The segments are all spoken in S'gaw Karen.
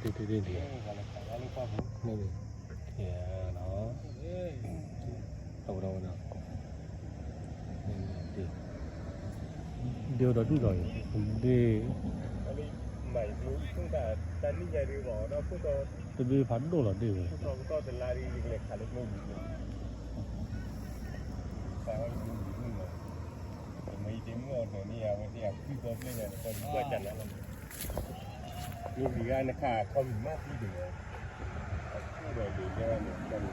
တ့တ့တ့တ့, န့ၣ်, အဝဲဒီးဝဲဒီး, ဒ့အိၣ်ဒီးဒူၣ်ဒီး, ဒ့, တဒ့ဖးဒိၣ်လီၤဒ့ဝဲ, ဒ့အိၣ်ဒီးဒူၣ်လီၤ, ဒ့အိၣ်ဒီးဒူၣ်လီၤ. ဒ့ၣ်, ဒ့ၣ်ပှၤဒ့ၣ်ဖုဒု, ဒီး, ဒီး, ဘၣ်ထံၣ် ဒိၣ်ဒိၣ်လီၤနီၤ. ဒ့ၣ်အိၣ်လဲၤလဲၤနီၤ, ဒ့ၣ်အိၣ်ချိညၣ်အိၣ်နီၤ, ဒီးနီၤ.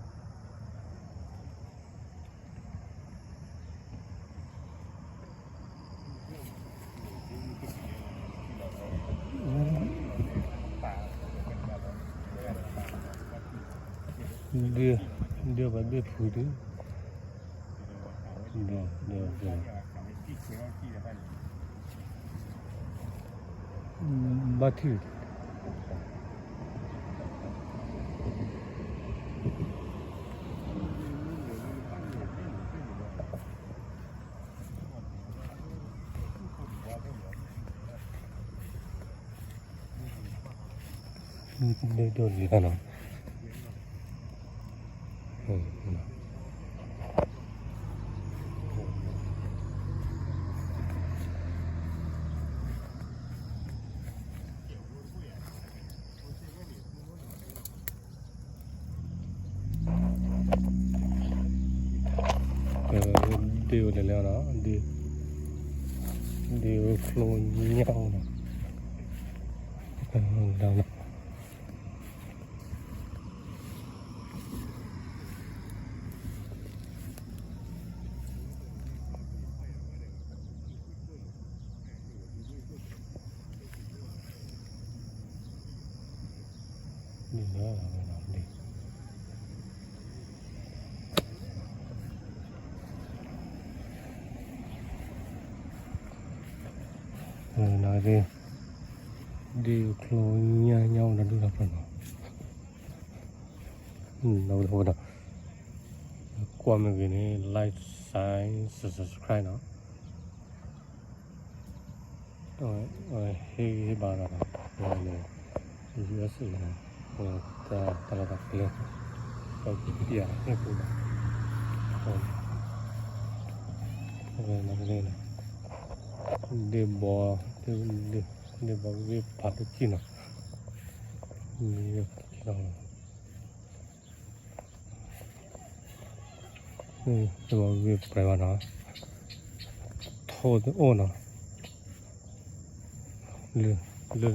ဒ့ၣ်အိၣ်ချိ ညၣ်ညၣ်အိၣ်ဒီးဒူၣ်ဒီးဖျၢၣ်နီၤ. ဒီးဝဲဒၣ် ကွၢ်မ့ၢ်ဂ့ၤန့ၣ် like, share, subscribe နီၤ. ဟ့ၣ်ဂံၢ်ဟ့ၣ်ဘါဒီး ဝဲန့ၣ် ယူၣ်အ့ၣ်အ့ၣ် တၢ်လီၢ်တၢ်ကျဲ တၢ်ကပျၢ်ဟ့ၣ်ပူၤဒီး ဒ့ၣ်ဘီ, ဒ့ၣ်ဘီဂ့ၢ်ဖးဒိၣ်ကံနီၤ, ဒ့ၣ်ဘီဂ့ၢ်ပှဲၤဘၣ်နီၤ, ထိၣ်အိၣ်နီၤ, လၢ, လၢ,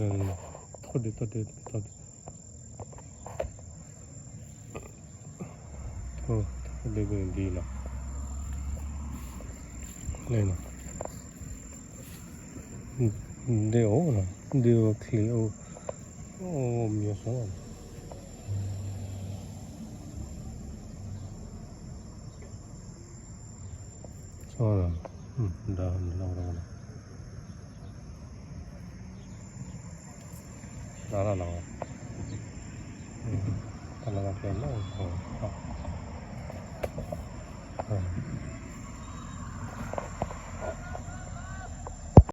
ထိၣ်ဒ့, ထိၣ်ဒ့, ထိၣ်ဒ့ ထိၣ်ဒ့မ့ၢ်ဒ်နီၤ, န့ၣ်နီၤ, ဒ့ၣ်အိၣ်နီၤ, ဒ့ၣ်အိၣ်ချ့အိၣ်, အိၣ်မံၤအစိ ဒီးနလီၤဒီး, လီၤလီၤလီၤ, တၢ်လီၢ်တၢ်ကျဲလီၤ,